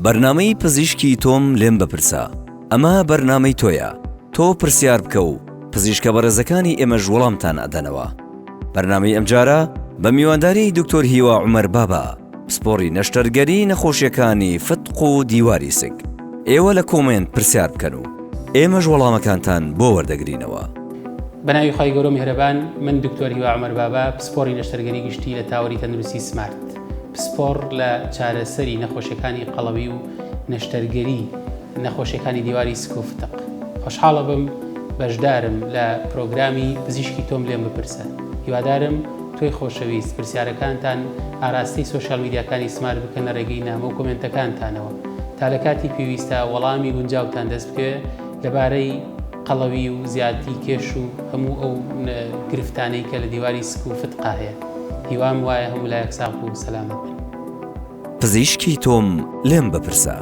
بەرنامەی پزیشکی تۆم لێم بپرسە ئەمە بەرنامەی تۆیە تۆ پرسیار بکە و پزیشکە بەڕێزەکانی ئێمەش وەڵامتان ئەدەنەوە بەرنامەی ئەمجارە بە میوانداری دکتۆر هیوا عومەر بابا پسپۆڕی نەشتەرگەری نەخۆشیەکانی فتق و دیواری سک ئێوە لە کۆمێنت پرسیار بکەن و ئێمەش وەڵامەکانتان بۆ وەردەگرینەوە. بەناوی خوای گەورەو میهرەبان من دکتۆر هیوا عومەر بابا پسپۆڕی نەشتەرگەری گشتی لە تاوەری تەندروستی سمارت پسپۆڕ لە چارەسەری نەخۆشیەکانی قەڵەوی و نەشتەرگەری نەخۆشیەکانی دیواری سک و فتق خۆشحاڵەبم بەشدارم لە پرۆگرامی پزیشکی تۆم لێم بپرسە هیوادارم تۆی خۆشەویست پرسیارەکانتان ئاراستەی سۆشیال میدیاکانی سمارت بکەن لە ڕێگەی نامە و کۆمێنتەکانتانەوە تا لە کاتی پێویستا وەڵامی گونجاوتان دەست بکەوێ لەبارەی قەڵەوی و زیادی کێش و هەموو ئەو گرفتانەی کە لە دیواری سک و فتقا هەیە. هیوام وایە هەموو لایەک ساغ و سەلامەت بن. پزیشکی تۆم لێم بپرسە.